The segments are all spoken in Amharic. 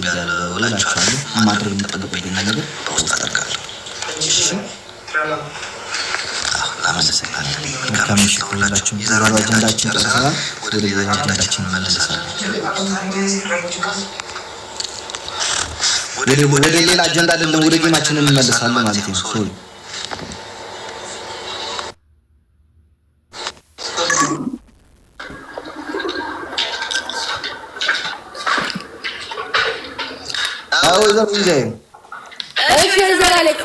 አስቤያለሁ እላችኋለሁ። ማድረግ የሚጠበቅብኝ ነገር በውስጥ አደርጋለሁ። እሺ፣ እናመሰግናለን። መልካም ምሽት ሁላችሁም። የዛሬው አጀንዳችን ጨርሰናል። ወደ ሌላ አጀንዳችን እንመለሳለን። ወደ ሌላ አጀንዳ አይደለም፣ ወደ game ኣችን እንመለሳለን ማለት ነው። Sorry። አዎ፣ ወይዘሮ እንጃይ። እሺ ወይዘሮ አሌክስ።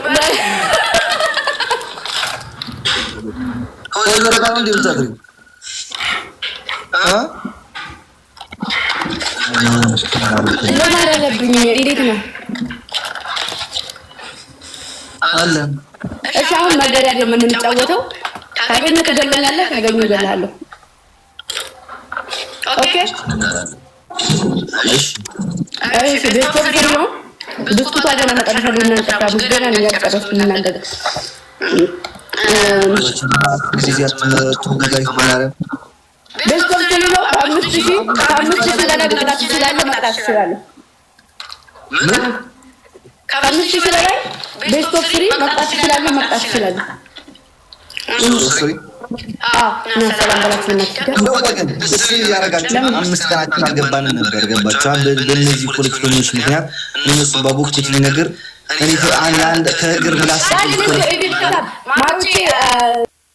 ከወይዘሮ ጋር ነው እንዴ የምታድሪው? እ ልማድ አለብኝ። እንዴት ነው? አለን። እሺ፣ አሁን መገዳደል ነው የምንጫወተው። ካገኘ ትገለኛለህ፣ ካገኘሁ እገልሃለሁ። Okay። እሺ። እሺ፣ best of three ነው። ብስኩቷ ገና መጨረሻ ቡና እንጠጣ። ገና ነው ያልጨረስኩት እናንተ ጋር። ጊዜ አትመጡ guys፣ ማርያም። Best of three ነው። ከ5,000 በላይ መቅጣት ትችላለህ፣ መቅጣት ትችላለህ። ምን? ከ5,000 በላይ best of three መቅጣት ትችላለህ፣ መቅጣት ትችላለህ። Sorry። አዎ፣ እና ሰላም በላችሁ እናት ጋር። እንደው ወገን እሺ ያደረጋችሁ 5 ቀናችን አልገባንም ነበር። ገባችሁ? በእነዚህ ፖለቲከኞች ምክንያት እነሱ ባቦኩት ነገር እኔ አንድ ከእግር ምላስ ማሮቼ።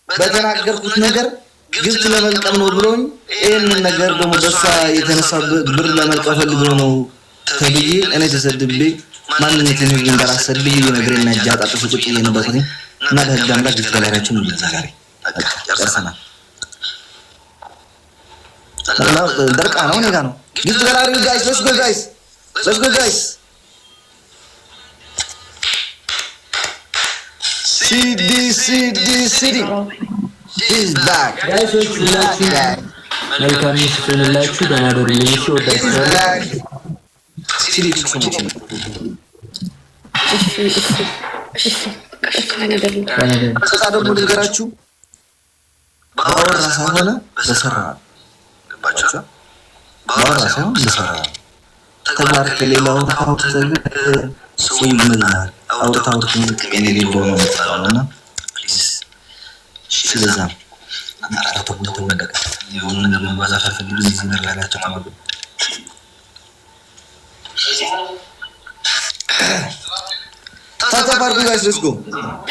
በተናገርኩት ነገር gift ለመልቀም ነው ብሎኝ ይህንን ነገር ደግሞ በሷ የተነሳ ብር ለመልቀም ፈልጎ ነው ተብዬ እኔ ተሰድቤ ማንነቴን ህዝብ እንዳላሰድብ እግሬና እጄ አጣጥፎ ቁጭ ብዬ ነበርኩኝ እና በህግ አምላክ gift gallery ያችን ነው ዛሬ በቃ ጨርሰናል። ደርቃ ነው እኔ ጋ ነው gift gallery። Guys, let's go, guys, let's go, guys። ሲዲ ሲዲ ሲዲ is back. Guys ኦች፣ ሁላችሁ መልካም ምሽት ይሁንላችሁ። ደህና ደሩልኝ። እሺ፣ እወዳችኋለሁ። ሲዲ ሰሞች። እሺ እሺ እሺ እሺ ነገር ነው። ደህና ደሩ። ከዛ ደግሞ ልንገራችሁ፣ ባወራ ሳይሆን በሰራ ገባችሁ? ባወራ ሳይሆን በሰራ ተግባር ከሌላው ሰው ይመዝናል። አውርታ አውርታ ጥቅም የሌለው ነው የምትባለው እና please ስለዛ ነው። ተው በቃ የሆነ ነገር መባዛት አልፈልግም። እዚህ ነገር ላይ አትጨማምሩ። Tap tap አድርጉ guys, let's go.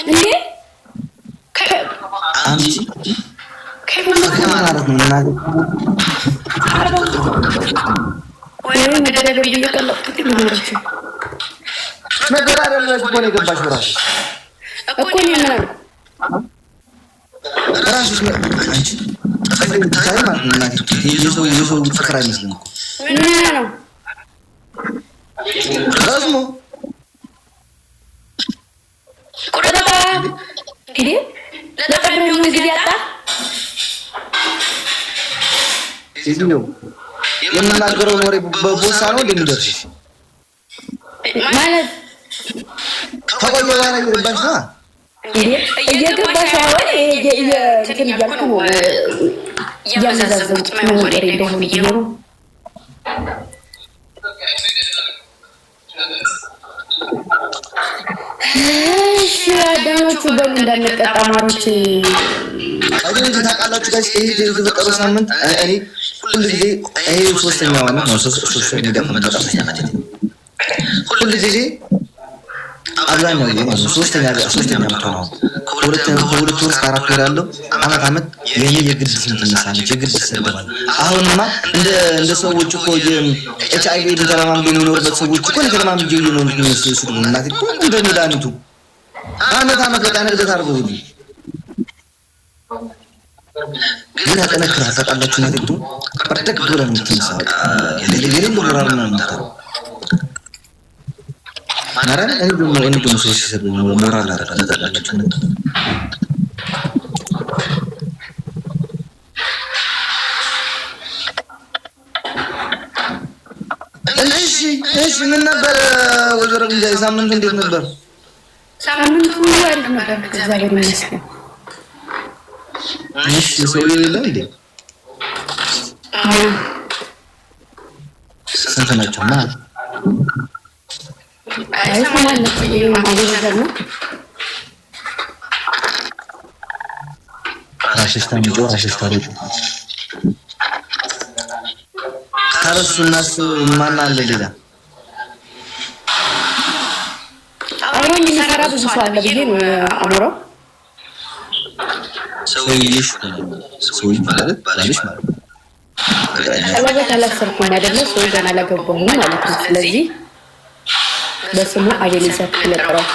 እንዴ! አንቺ ማለት ነው እናቴ። ወይ መገዳደል ብዬ ቀለጥኩት ልኖረች። መገዳደል ላይ እኮ ነው የገባሽው እራስሽ። እኮ እኔ ምን አልኩ? እራስሽ አንቺ ጥፍር ብታይ ማለት ነው እናቴ፣ የሰው ጥፍር አይመስልም እኮ። ምን ነው? ረዝሞ። ቁረጣ እንዴ፣ ለጥፍር የሚሆን ጊዜ አጣ። ሴትዮ፣ የምናገረውን ወሬ በቦሳ ነው እንደሚደርስሽ። ማለት? ከቆየ በኋላ እየገባሽ ነው። እንዴ፣ እየገባ ሳይሆን እንትን እያልኩ ነው፣ እያመዛዘንኩት ምን ወሬ እንደሆነ ብዬ ነው። እሺ አዳሞቹ በሉ እንዳንቀጣ ማሮች። አይደል እንጂ ታውቃላችሁ guys፣ ይሄ የተፈጠረው ሳምንት እኔ ሁሉ ጊዜ ይሄ ሶስተኛው ዓመት ነው። Social media ከመጣ ሶስተኛ ዓመት ነው። ሁሉ ጊዜ አብዛኛው ጊዜ ማለት ነው ሶስተኛ ዓመት ነው። ከ2 ወር እስከ 4 ወር ያለው አመት አመት የኔ የግድ ስም ትነሳለች፣ የግድ ትሰደባለች። አሁንማ እንደ ሰዎች እኮ HIV ተለማምዶ የሚኖርበት ሰዎች እኮ ተለማምጄ እየኖርኩ ነው። ስድቡ እናቴ እኮ እንደ መድኃኒቱ አመት አመት በቃ ንግደት አድርገው ሁሉ ግን ያጠነክራል። ታውቃላችሁ እናቴ በርደግ ብለህ ነው የምትነሳው። በቃ የሌለ ሞራል ነው የምታረገው። ማርያምን እኔ ደግሞ ሰው ሲሰድበኝ ሞራል አደርጋለሁ። ታውቃላችሁ። እሺ እሺ፣ ምን ነበር ወይዘሮ ግንጃይ ሳምንቱ እንዴት ነበር? ሳምንቱ አሪፍ ነበር፣ እግዚአብሔር ይመስገን። እሺ፣ ሰው የለም እንዴ? ስንት ናቸው? ማ አይሰማል አቤኔዘር ነው። ራስሽ ታምጪው፣ ራስሽ ታሮጪው። ካለሱ እናሱ ማን አለ ሌላ? አብሮኝ የሚሰራ ብዙ ሰው አለ ብዬ ነው አሞራው። ሰውዬሽ ሰውዬሽ ማለት ባልሽ ማለት ነው። ቀለበት አላሰርኩም አይደለ? ሰው ገና አላገባሁም ማለት ነው። ስለዚህ በስሙ አቤኔዘር ብለህ።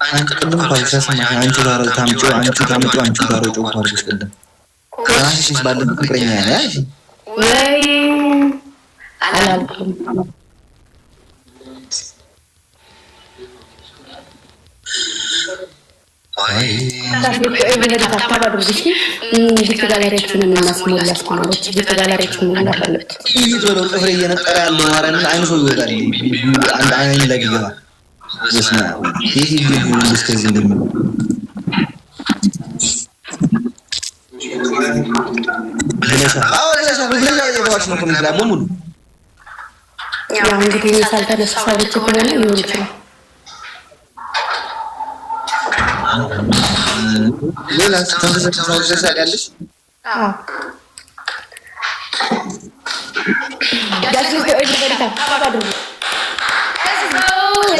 አንቺ ቅድም እኮ አልሽ ሰማሽ። አንቺ ታምጪው፣ አንቺ ታምጪው፣ አንቺ ታሮጪው እኮ አልኩሽ ቅድም። ራስሽ ነሽ ባለፈው ፍቅረኛ ያልሽ። ወይ አላልኩም። Tap tap አድርጉ እስኪ። Gift gallery ያችንን እናስሞላ እስኪ ማሮች። Gift gallery ያችን መሙላት አለበት። ይህ በለው ጥፍሬ እየነጠረ ያለው ማርያምን አይኑ ሰው ይወጣል። አንድ አይን ላይ ይገባ። በስመ አብ ይህ ይህ እስከዚህ እንደሚለው ብለሻል። አዎ ብለሻል። ብለሻል እየገባች ነው comment ላይ በሙሉ። ያው እንግዲህ እኔ ሳልተነሳ ብቻ ከሆነ ሊሆን ይችላል። ሌላ ተንፈሰ ተንፈሰ ታውቂያለሽ? አዎ guys, everybody tap tap አድርጉ።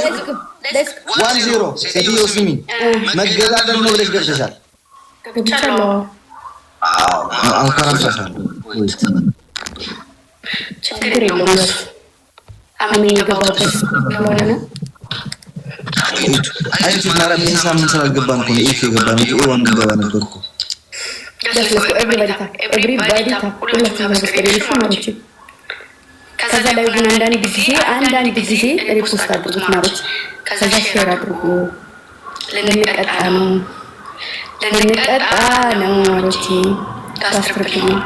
Let's go, let's go. 1-0። ሴትዮ ስሚ፣ መገዳደል ነው ብለሽ ገብተሻል። ገብቻለሁ። አዎ አንኮራምሻለሁ። ችግር የለውም። እሱ አምኜ የገባሁበት ስለሆነ አይቱ ማርያም ይሄን ሳምንት ስላልገባን እኮ ነው ኤፍ የገባ ነው እንጂ A1 ገባ ነበር እኮ። Guys, let's go, everybody tap, everybody tap። ሁላችሁም ተመስገን ማሮች። ከዛ ላይ ግን አንዳንድ ጊዜ repost አድርጉት ማሮች። ከዛ share አድርጉ። ልንቀጣ ነው፣ ልንቀጣ ነው ማሮች። Guys, triple ነው።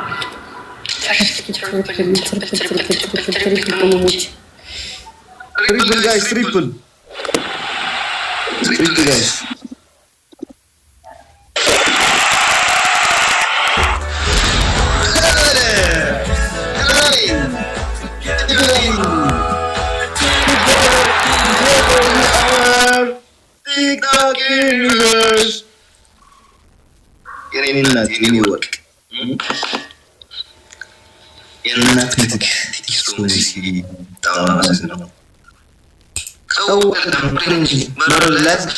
Triple, triple, triple, triple, triple ቅመሞች። Triple guys, triple, triple guys. TikTok universe የኔ እናት፣ የኔ ወርቅ፣ የእናት ምትክ በጣም አመሰግናለሁ።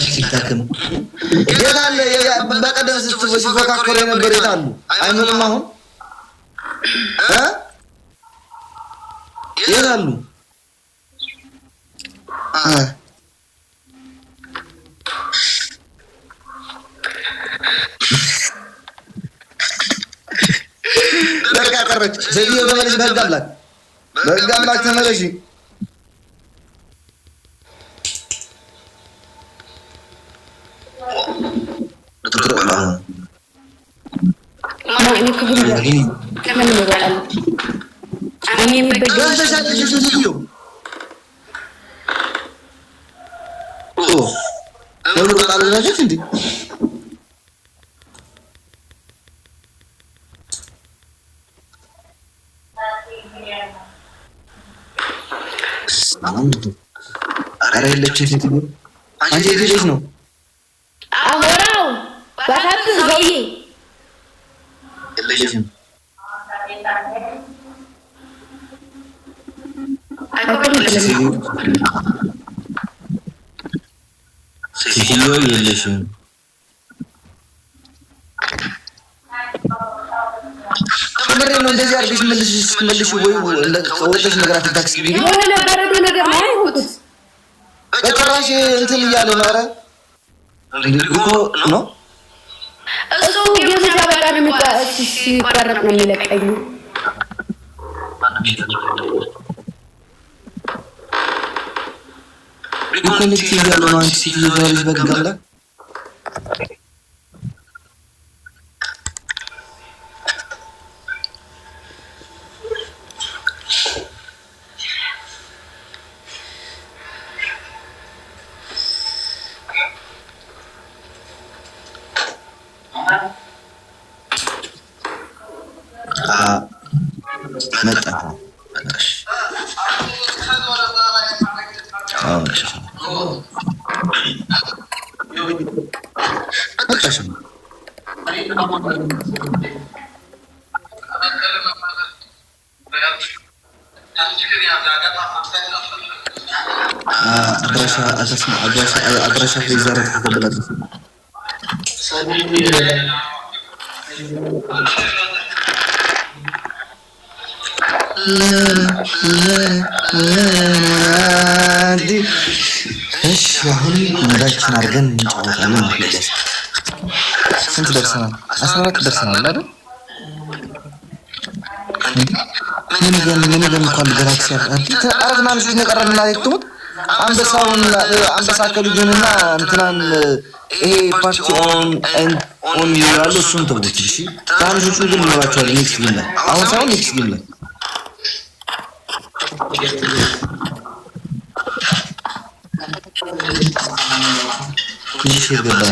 ሲታከም የት አለ? በቀደም ሲፎካከሩ የነበር የት አሉ? አይመጡም አሁን እ የት አሉ? አ በቃ ቀረች። ሴትዮ ተመለሽ፣ በህግ አምላክ፣ በህግ አምላክ ተመለሽ። እኔ ክብር ለምን እወጣለሁ? እኔ የሚበገ ሴትዮ ለምን እወጣለሁ ናቸው እንዴ? ኧረ የለችም ሴትዮ። አንቺ የት ሄደሽ ነው? አሞራው ባካብህ ሰውዬ። የለሽም። አይኮብልም። ሴትዮ የለሽም። ከምሬ ነው። እንደዚህ አድርገሽ መልሽ ስትመልሽ ወይ ወጥተሽ ነገር ታክሲ ቢቢ የሆነ በረዶ ነገር ነው አይሁት። በጭራሽ እንትን እያለ ነው። ኧረ እኮ ነው። እሱ game ኡ ሲያበቃ ነው ሲቋረጥ ነው የሚለቀኝ። Reconnect እያለ ነው። አንቺ ሴትዮ ዛሬሽ በህግ አምላክ። መጣ መጣሽ። አዎ መጣሽ። አድራሻ ዛሬ ተቀበላለች። እሺ አሁን መዳችን አድርገን እንጫወታለን ማለት ነው። ስንት ደርሰናል? 14 ደርሰናል አይደል? ምን ገን ምን ገን እንኳን ጋላክሲ አለ። ኧረ ትናንሾች ነው የቀረን። ትሙት አንበሳውን አንበሳ ከልጁንና እንትናን ይሄ party on on ይላሉ። እሱን ተውት እሺ። ትናንሾቹ ግን ይኖራቸዋል next game ላይ፣ አሁን ሳይሆን next game ላይ። ትንሽ የገባ።